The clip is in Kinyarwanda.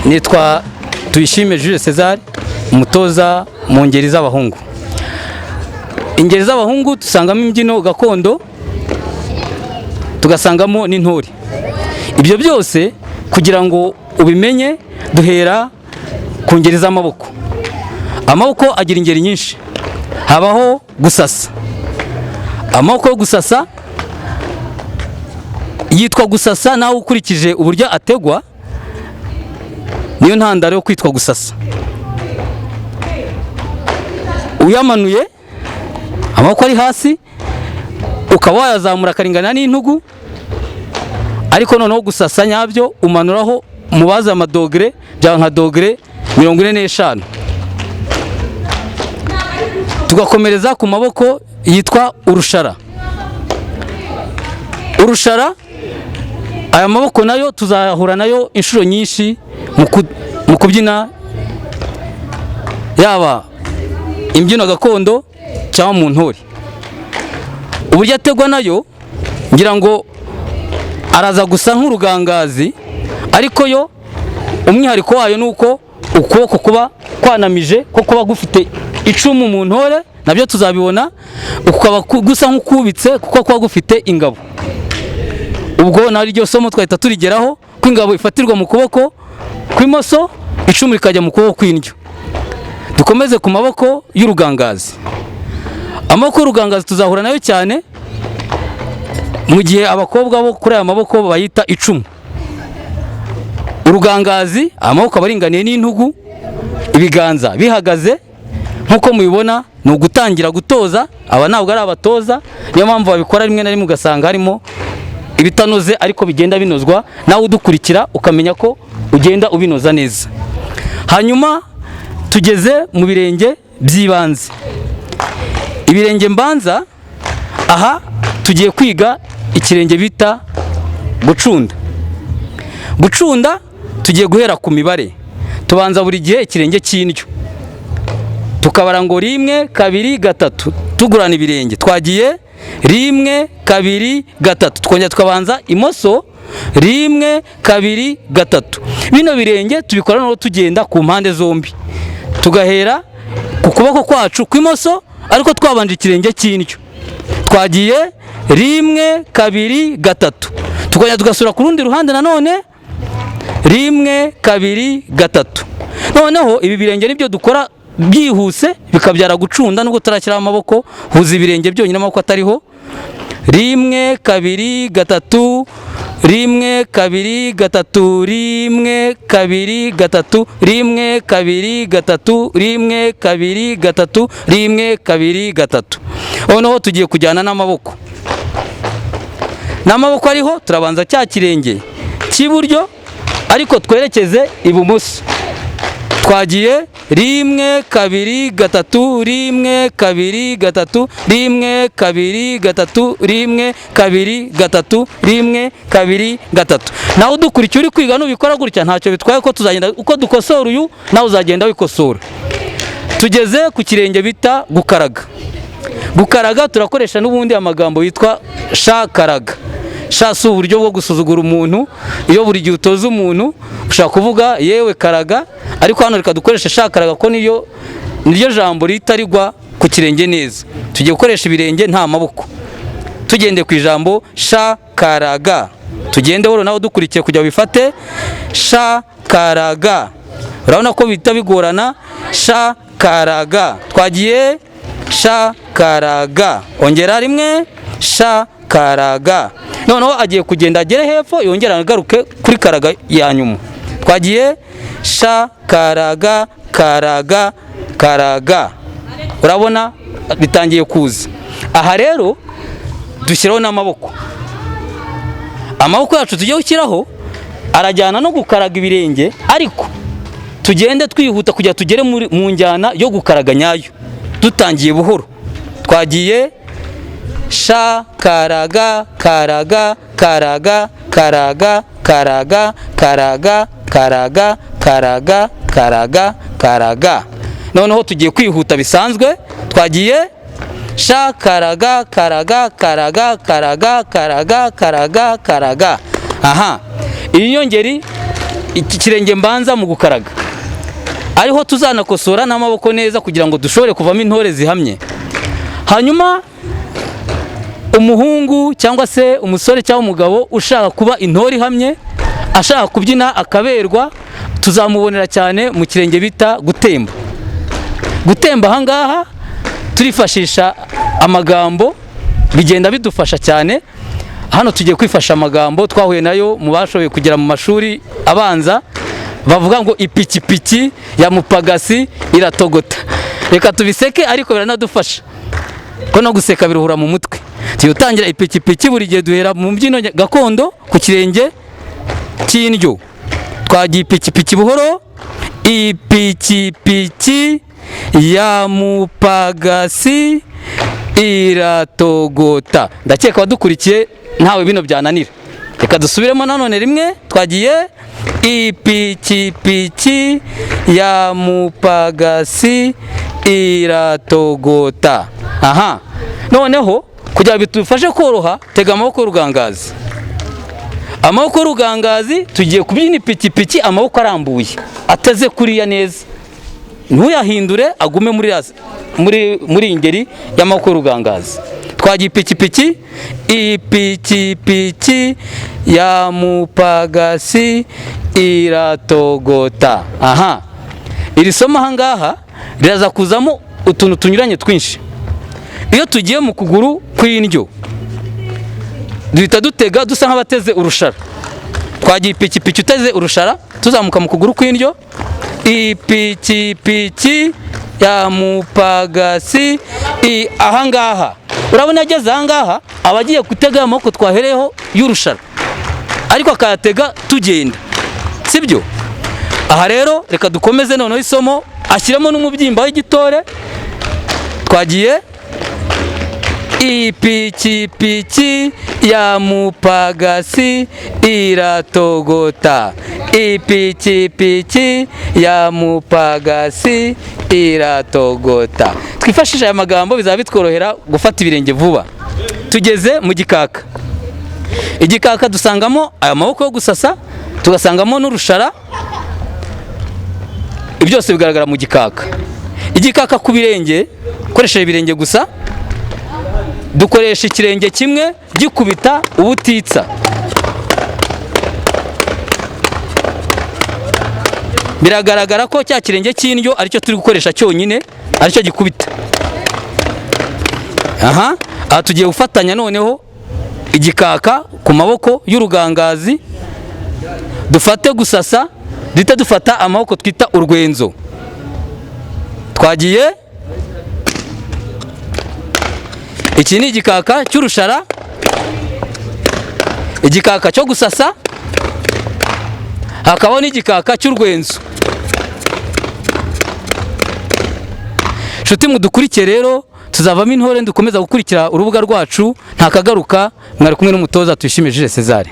Nitwa Tuyishime Jules César, umutoza mu ngeri z'abahungu. Ingeri z'abahungu dusangamo imbyino gakondo, tugasangamo n'intore. Ibyo byose kugira ngo ubimenye, duhera ku ngeri z'amaboko. Amaboko agira ingeri nyinshi. Habaho gusasa. Amaboko yo gusasa yitwa gusasa, nawe ukurikije uburyo ategwa niyo ntandaro yo kwitwa gusasa. Uyamanuye, amaboko ari hasi, ukaba wayazamura akaringana n'intugu. Ariko noneho gusasa nyabyo umanuraho mubaze amadogere, byaba nka dogere 45. Tugakomereza ku maboko yitwa urushara. Urushara, aya maboko nayo tuzahura nayo inshuro nyinshi mu kubyina, yaba imbyino gakondo cyangwa mu ntore. Uburyo ategwa nayo, ngira ngo araza gusa nk'urugangazi, ariko yo umwihariko wayo ni uko ukuboko kuba kwanamije, ko kuba gufite icumu mu ntore nabyo tuzabibona, ukaba gusa nk'ukubitse kuko kuba gufite ingabo. Ubwo naryo somo twahita turigeraho, ko ingabo ifatirwa mu kuboko kw'imoso, icumu rikajya mu kuboko kw'indyo. Dukomeze ku maboko y'urugangazi. Amaboko y'urugangazi tuzahura nayo cyane, mu gihe abakobwa bo kuri aya maboko bayita icumu. Urugangazi, amaboko aba aringaniye n'intugu, ibiganza bihagaze nk'uko mubibona. Ni ugutangira gutoza, aba ntabwo ari abatoza, niyo mpamvu babikora rimwe na rimwe ugasanga harimo ibitanoze, ariko bigenda binozwa, nawe udukurikira ukamenya ko ugenda ubinoza neza. Hanyuma tugeze mu birenge by'ibanze, ibirenge mbanza. Aha tugiye kwiga ikirenge bita gucunda. Gucunda tugiye guhera ku mibare. Tubanza buri gihe ikirenge cy'indyo, tukabara ngo 1, 2, 3, tugurana ibirenge. Twagiye: 1, 2, 3. Twongera tukabanza imoso: 1, 2, 3. Bino birenge tubikora noneho tugenda ku mpande zombi, tugahera ku kuboko kwacu kw'imoso, ariko twabanje ikirenge cy'indyo. Twagiye: 1, 2, 3. Tukongera tugasura ku rundi ruhande nanone: 1, 2, 3. Noneho ibi birenge nibyo dukora byihuse, bikabyara gucunda nubwo tutarashyiraho amaboko. Huza ibirenge byonyine, amaboko atariho: 1, 2, 3, 1, 2, 3, 1, 2, 3, 1, 2, 3, 1, 2, 3, 1, 2, 3. Noneho tugiye kujyana n'amaboko. N'amaboko ariho, turabanza cya kirenge cy'iburyo, ariko twerekeze ibumoso. Twagiye: 1, 2, 3, 1, 2, 3, 1, 2, 3, 1, 2, 3, 1, 2, 3. Nawe udukurikiye uri kwiga, nubikora gutya ntacyo bitwaye, ko tuzagenda uko dukosora uyu, nawe uzagenda wikosora. Tugeze ku kirenge bita gukaraga. Gukaraga turakoresha n'ubundi amagambo yitwa shakaraga. Sha si uburyo bwo gusuzugura umuntu. Iyo buri gihe utoza umuntu ushobora kuvuga "yewe karaga", ariko hano reka dukoreshe shakaraga, ko niyo niryo jambo rihita rigwa ku kirenge neza. Tugiye gukoresha ibirenge nta maboko, tugendeye ku ijambo shakaraga. Tugende buhoro, nawe dukurikiye kugira bifate. Shakaraga, urabona ko bihita bigorana. Shakaraga, twagiye: shakaraga. Ongera rimwe: shakaraga. Noneho agiye kugenda agere hepfo, yongera agaruke kuri karaga ya nyuma. Twagiye: shakaraga, karaga, karaga. Urabona bitangiye kuza. Aha rero dushyiraho n'amaboko. Amaboko yacu tugiye gushyiraho arajyana no gukaraga ibirenge, ariko tugende twihuta kugira tugere mu njyana yo gukaraga nyayo, dutangiye buhoro. Twagiye: sha, karaga, karaga, karaga, karaga, karaga, karaga, karaga, karaga, karaga, karaga. Noneho tugiye kwihuta bisanzwe. Twagiye: sha, karaga, karaga, karaga, karaga, karaga, karaga, karaga. Aha iyi nyongeri Iki kirenge mbanza mu gukaraga, ariho tuzanakosora n'amaboko neza kugira ngo dushobore kuvamo intore zihamye. Hanyuma umuhungu cyangwa se umusore cyangwa umugabo ushaka kuba intore ihamye, ashaka kubyina akaberwa, tuzamubonera cyane mu kirenge bita gutemba. Gutemba ahangaha turifashisha amagambo, bigenda bidufasha cyane. Hano tugiye kwifasha amagambo twahuye nayo mu bashoboye kugera mu mashuri abanza, bavuga ngo ipikipiki ya mupagasi iratogota. Reka tubiseke ariko biranadufasha, ko no guseka biruhura mu mutwe. Tugiye ipikipiki, buri gihe duhera mu mbyino gakondo ku kirenge cy'indyo. Twagiye ipikipiki buhoro, ipikipiki ya mupagasi iratogota. Ndakeka abadukurikiye ntawe bino byananira. Reka dusubiremo nanone rimwe. Twagiye ipikipiki ya mupagasi iratogota. Aha noneho kugira bitufashe koroha, tega amaboko y'urugangazi. Amaboko y'urugangazi tugiye kubyina ipikipiki amaboko arambuye ateze kuriya neza, ntuyahindure, agume muri ingeri y'amaboko y'urugangazi. Twagiye ipikipiki, ipikipiki ya mupagasi iratogota. Aha iri somo ahangaha riraza kuzamo utuntu tunyuranye twinshi. Iyo tugiye mu kuguru kw'indyo duhita dutega dusa nk'abateze urushara. Twagiye ipikipiki uteze urushara, tuzamuka mu kuguru kw'indyo, ipikipiki ya mupagasi. Ahangaha urabona ageze ahangaha aba agiye gutega amaboko twahereyeho y'urushara, ariko akayatega tugenda, sibyo? Aha rero reka dukomeze noneho isomo, ashyiramo n'umubyimba w'igitore. Twagiye ipikipiki ya mupagasi iratogota, ipikipiki ya mupagasi iratogota. Twifashisha aya magambo bizaba bitworohera gufata ibirenge vuba. Tugeze mu gikaka. Igikaka dusangamo aya maboko yo gusasa, tugasangamo n'urushara, byose bigaragara mu gikaka. Igikaka ku birenge, ukoresheje ibirenge gusa, dukoresha ikirenge kimwe gikubita ubutitsa. Biragaragara ko cya kirenge cy'indyo aricyo turi gukoresha cyonyine, aricyo gikubita. Aha aha tugiye gufatanya noneho igikaka ku maboko y'urugangazi, dufate gusasa, duhite dufata amaboko twita urwenzo. Twagiye iki ni igikaka cy'urushara, igikaka cyo gusasa, hakabaho n'igikaka cy'urwenzo. Nshuti mudukurikiye rero, tuzavamo intore dukomeza gukurikira urubuga rwacu. Ntakagaruka, mwari kumwe n'umutoza Tuyishime Jules César.